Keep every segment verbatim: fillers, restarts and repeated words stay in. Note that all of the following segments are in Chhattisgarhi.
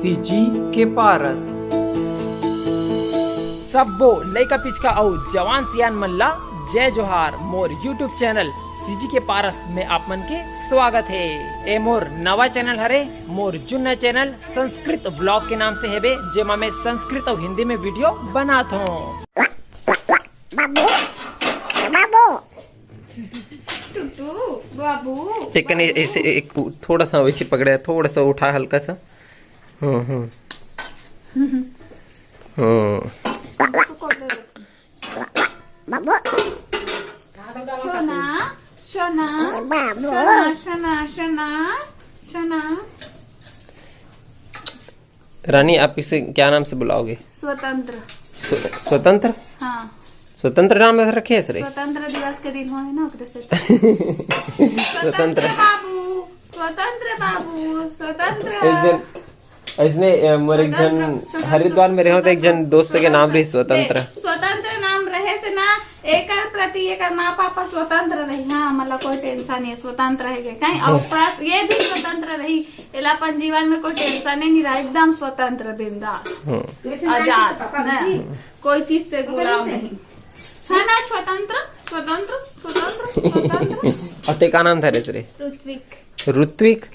सीजी के पारस। सब्बो लइका पिचका अउ जवान सियान मन ला जय जोहार। मोर YouTube चैनल सीजी के पारस में आप मन के स्वागत हे। ए मोर नवा चैनल हरे, मोर जुन्ना चैनल संस्कृत व्लॉग के नाम से हेबे, जेमा मैं संस्कृत अउ हिंदी में वीडियो बनात हूँ। बाबू, बाबू। टुटू, बाबू। एक कने ऐसे, एक थोड़ा सा वैसे पकड़े, थोड़ा सा उठा, हल्का सा। हम्म, हम्म। हम्म। बाबू। सोना, सोना, बाबू। सोना, सोना, सोना, सोना। रानी, आप इसे क्या नाम से बुलाओगे? स्वतंत्र। स्व-, स्वतंत्र? हाँ। स्वतंत्र नाम रखे है सर? स्वतंत्र दिवस के दिन हो है ना, ओकरे से। स्वतंत्र। स्वतंत्र बाबू, स्वतंत्र बाबू, स्वतंत्र। एक जन, इसने, अ, मोर एक जन स्वतंत्र, स्वतंत्र। हरिद्वार में रहे हो तो एक जन दोस्त के नाम भी स्वतंत्र। स्वतंत्र। देख, स्वतंत्र नाम रहे से ना, एकर प्रति एकर माँ पापा स्वतंत्र रही। हाँ, मतलब कोई टेंशन नहीं है, स्वतंत्र है के कहीं। और प्लस ये भी स्वतंत्र रही, एला अपन जीवन में कोई टेंशन ही नहीं रहा, एकदम स्वतंत्र, बिंदास, हम्म। आजाद, ना, कोई चीज से गुलाम नहीं। है ना, स्वतंत्र, स्वतंत्र, स्वतंत्र, स्वतंत्र। और ते का नाम था रे? ऋत्विक। ऋत्विक।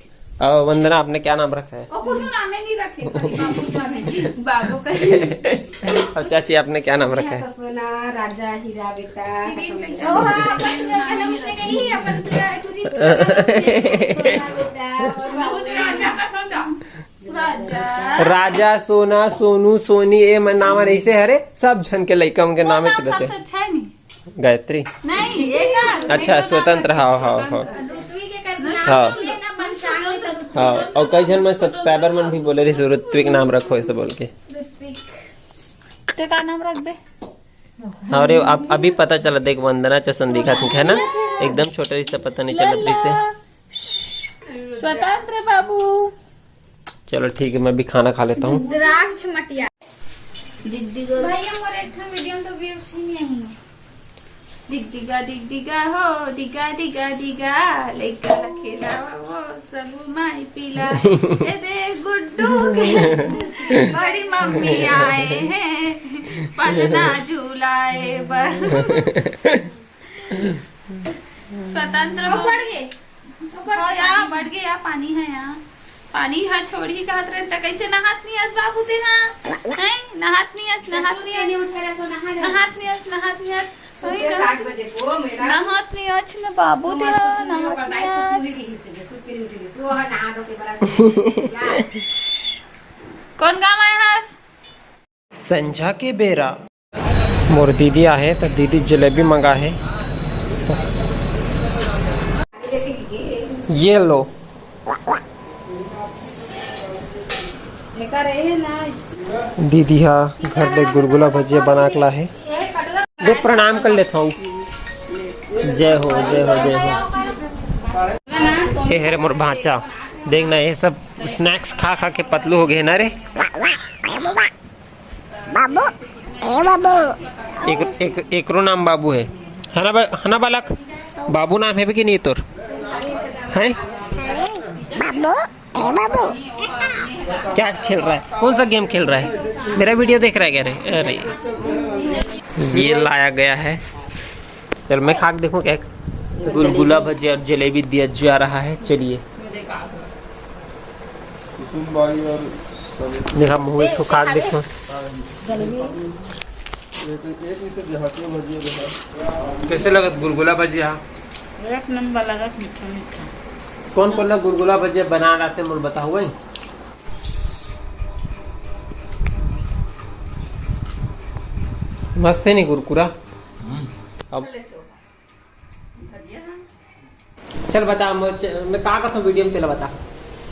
और वंदना, आपने क्या नाम रखा है? ओ, कुछ नाम ही नहीं रखे, खाली बाबू जाने। बाबू का। और चाची, आपने क्या नाम रखा है? सोना, राजा, हीरा बेटा। ओ, हाँ, अपन पूरा कलम से गई, अपन पूरा टूरी पूरा कलम से। सोना बेटा, और बाबू। राजा का सोना। राजा। राजा, सोना, सोनू, सोनी, ए मन नाम ऐसे हरे, सब झन के लइका मन के नाम नाम चलत हे। सबसे अच्छा है नहीं। गायत्री। नहीं, ये का? अच्छा, स्वतंत्र, हाँ, हाँ, हाँ। हाँ। हाँ, और कई झन मन subscriber मन भी बोले रहिस, "ऋत्विक नाम रखो," ऐसे बोल के। ऋत्विक। ते का नाम रख दे? हाँ, अरे, आप अभी पता चला, देख, वंदना चसन दिखा थी, है ना? एकदम छोटे रिश्ता पता नहीं चलत रिहिस हे। स्वतंत्र बाबू। चलो ठीक है, मैं भी खाना खा लेता हूँ। द्राक्ष मटिया। डिगडिगा। भैया, मोर एक ठन वीडियो में तो views ही नहीं है। डिगडिगा, डिगडिगा हो, डिगा, डिगा, डिगा, लइका ला खेलावा वो, सबू माई पीला। ए दे गुड्डू के बड़ी मम्मी आए हैं, पलना झूलाए बर। स्वतंत्र हो। बढ़ गए। हाँ यार, बढ़ गए यार, पानी है यार। पानी हा छोड़ही कहत रहे, त कैसे नहात नहीं अस बाबू ते हा? हैं? नहात नहीं अस, नहात नहीं अस। नहात नहीं अस, नहात नहीं अस। वही ना। सात बजे को मेरा नहात नहीं अस न बाबू ते हा, नहात नहीं अस। कौन गाँव आए हस? संझा के बेरा। मोर दीदी आहे त दीदी जलेबी मंगा हे। ये लो। दीदी हा घर ले गुलगुला भजिया बना के ला हे। दे प्रणाम कर लेथव। जय हो, जय हो, जय हो। ए हरे मोर भांचा, देख ना, ये सब snacks खा खा के पतलू हो गए ना रे। बाबू, ए बाबू। एक, एक, एकरो नाम बाबू है। है ना बा-, है ना बालक? बाबू नाम है भी कि नहीं तोर? हैं? बाबू, ए बाबू। क्या खेल रहा है? कौन सा गेम खेल रहा है? मेरा वीडियो देख रहा है क्या रे? अरे, ये लाया गया है। चल, मैं खा के देखूँ क्या। गुलगुला भजिया और जलेबी दिया जा रहा है। चलिए। कुसुम बाई और सविता। देखा, मुँह एक ठो खा के देखो। जलेबी। एक, एक इसे देहाती भजिया देखा। कैसे लगत गुलगुला भजिया? एक नंबर लगत, मीठा मीठा। कौन कौन ला गुलगुला भजिया बना डालते, मोर बताओ भाई। मस्त है नहीं कुरकुरा? अब चल बता, मैं च-, मैं का कथों वीडियो में, तेला बता।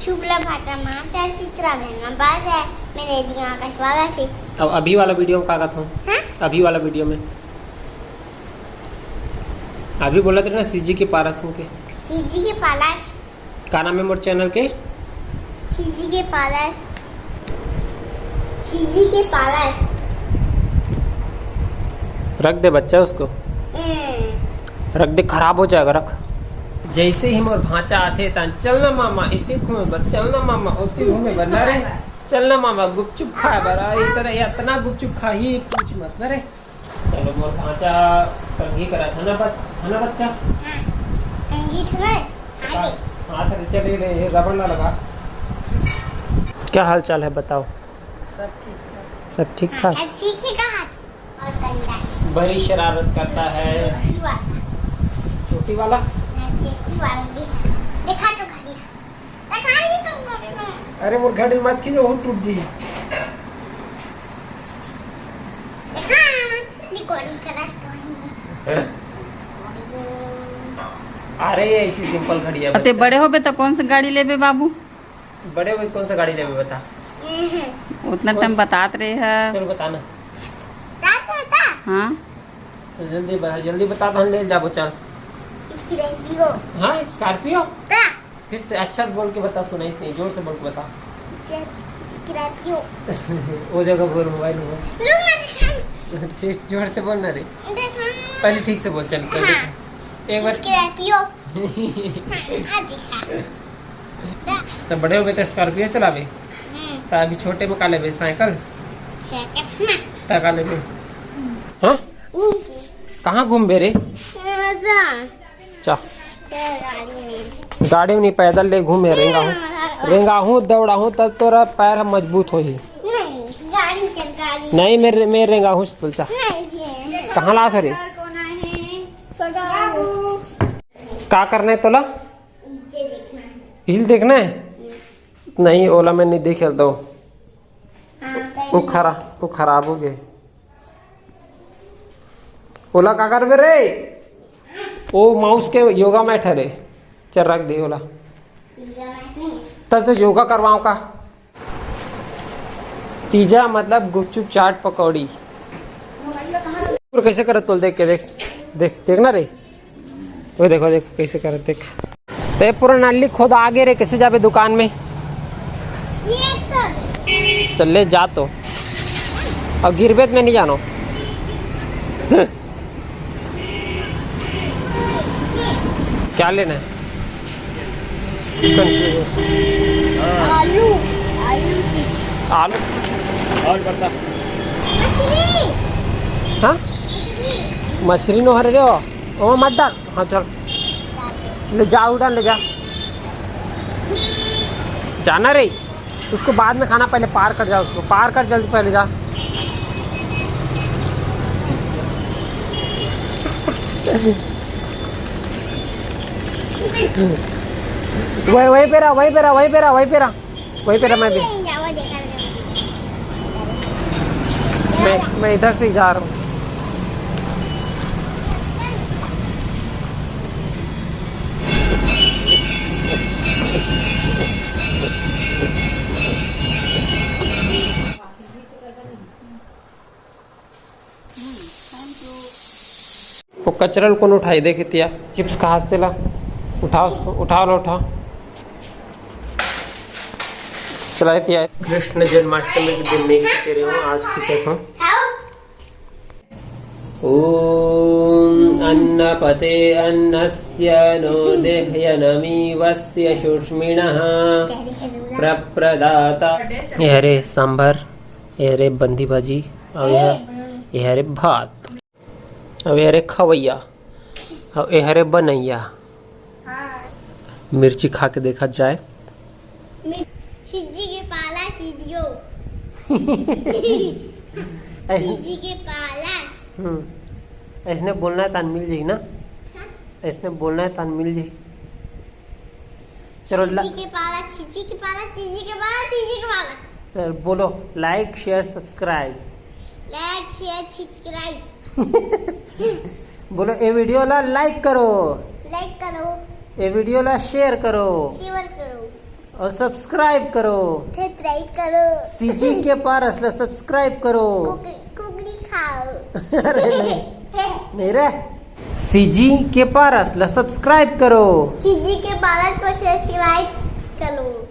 शुक्ला भाटा मां से चित्रा बहन मां बात है, मेरे दिमाग का स्वागत है। अब अभी वाला वीडियो में का कथों? हाँ? अभी वाला वीडियो में। अभी बोला तेरे ना सीजी के पारस के। सीजी के पारस। का नाम है मोर चैनल के? सीजी के पारस। सीजी के पारस। रख दे बच्चा उसको। हम्म। रख दे, खराब हो जाएगा, रख। जैसे ही मोर भांचा आथे, तान चलना मामा, इतने घूमे बर, चलना मामा, उतने घूमे बर, ना रे। चल ना मामा, गुपचुप खाए बर। आ, इतना, इतना गुपचुप खाही, पूछ मत ना रे। चलो, मोर भांचा कंघी करत है ना, बच-, है ना बच्चा? हाँ, कंघी सुनो, आगे। हाथ रे, चल, ये ले, ये रबड़ ना लगा। क्या हाल चाल है, बताओ? सब ठीक ठाक। सब ठीक ठाक? हाँ, सब ठीक है, कहाँ? और गंदा। बड़ी शरारत करता है। चेकी वाला। चोटी वाला? हाँ, चेकी वाला दिखा। दिखा तो घड़ी। दिखा नहीं तुम घड़ी में। अरे, मोर घड़ी मत खींचो, वो टूट जी। देखा, recording करा तो है। अरे, ऐसी simple घड़ी है, अब ते बच्चा। बड़े होबे तो कौन सी गाड़ी लेबे बाबू? बड़े होबे कौन सा गाड़ी लेबे बता? हम्म। उतना कौन time सा? बतात रहे है। चलो बता ना। रात में बता। हाँ। तो जल्दी बता, जल्दी बता, तो हम ले जाबो, चल। Scorpio। हाँ, Scorpio? हाँ। फिर से अच्छा से बोल के बता, सुनाई नहीं, जोर से बोल के बता। Scorpio। वो जगह बोल, mobile में बोल। रुक, मैं दिखाऊं। ठीक, जोर से बोल ना रे। दिखाऊं। पहले ठीक से बोल, चल, पहले। हाँ। एक बार। Scorpio। हाँ, आ दिखा। तो बड़े होबे तो Scorpio चलाबे। हम्म। तो अभी छोटे में का लेबे, साइकिल? साइकिल ना। तो का लेबे? हाँ? ऊपर। कहाँ घूमबे रे? जा। चा। गाड़ी में। गाड़ी में नहीं, पैदल ले घूमे, रेंगाहूँ, रेंगाहूँ, दौड़ाहूँ, तब तोरा पैर हम मजबूत होही। नहीं, गाड़ी चल, गाड़ी। नहीं, मेरे, मेरे रेंगाहूँ से चल, चा। नहीं, ये। कहाँ लात हो रे? का करना है तोला? इसे देखना है। हील देखना है? नहीं, ओला मैं नहीं देखे दो। हाँ, वो पहले खरा-, वो खराब हो गए। ओला का करबे रे? ओ mouse के योगा मैट है रे। चल रख दे ओला। योगा मैट नहीं है। तब तो योगा करवाओ का। तीजा मतलब गुपचुप, चाट, पकौड़ी। और कैसे करत तोल देख के देख, देख, देख ना रे। वो देखो, देख कैसे करत देख। ते पूरा नाली खोद आगे रे, कैसे जाबे दुकान में? ये तो चल ले जा तो। और गिरबे तो मैं नहीं जानो। क्या लेना है? आलू, आलू की। आलू। और बता। मछली। हाँ? मछली। मछली नो हरे रे हो। ओ मत डाल। हाँ, चल। ले जा, उड़ा, ले जा। जाना रे। उसको बाद में खाना, पहले पार कर जा उसको। पार कर जल्दी, पहले जा। वही, वहीं पे रहा, वहीं पे रहा, वहीं पे रहा, वहीं पे रहा। वहीं पे रहा, मैं भी। मैं, मैं इधर से ही जा रहा हूँ। वो कचरा ल कोन उठाई, देख इतिया चिप्स कहाँ से तेला उठा, उसको उठा लो, उठा। चला इतिया। कृष्ण जन्माष्टमी के दिन नहीं खींचे रहे हो, आज खींचे थे। ओम अन्नपते अन्नस्य नो देह्यनमीवस्य सुष्मिणः प्रप्रदाता। ये हरे सांभर, ये हरे बंदी भाजी, और ये, ये हरे भात। अब ये हरे खवैया, अब ये हरे बनैया। हाँ। मिर्ची खा के देखा जाए। मिर-, छिज्जी के पाला छिजियो। ऐसे छिज्जी के पाला। हम्म। ऐसने बोलना है, तान मिल जाएगी ना। हाँ। ऐसने बोलना है, तान मिल जाएगी। चलो, ला- छिज्जी के पाला, छिज्जी के पाला, छिज्जी के पाला, छिज्जी के पाला। चल, बोलो, like, share, subscribe। Like, share, subscribe। बोलो, ए video ला like करो। Like करो। ए video ला share करो। Share करो। और subscribe करो। Subscribe करो। सीजी के पारस ला subscribe करो। कुकरी, कुकरी खाओ। अरे नहीं। नहीं रे। सीजी के पारस ला subscribe करो। सीजी के पारस को subscribe करो।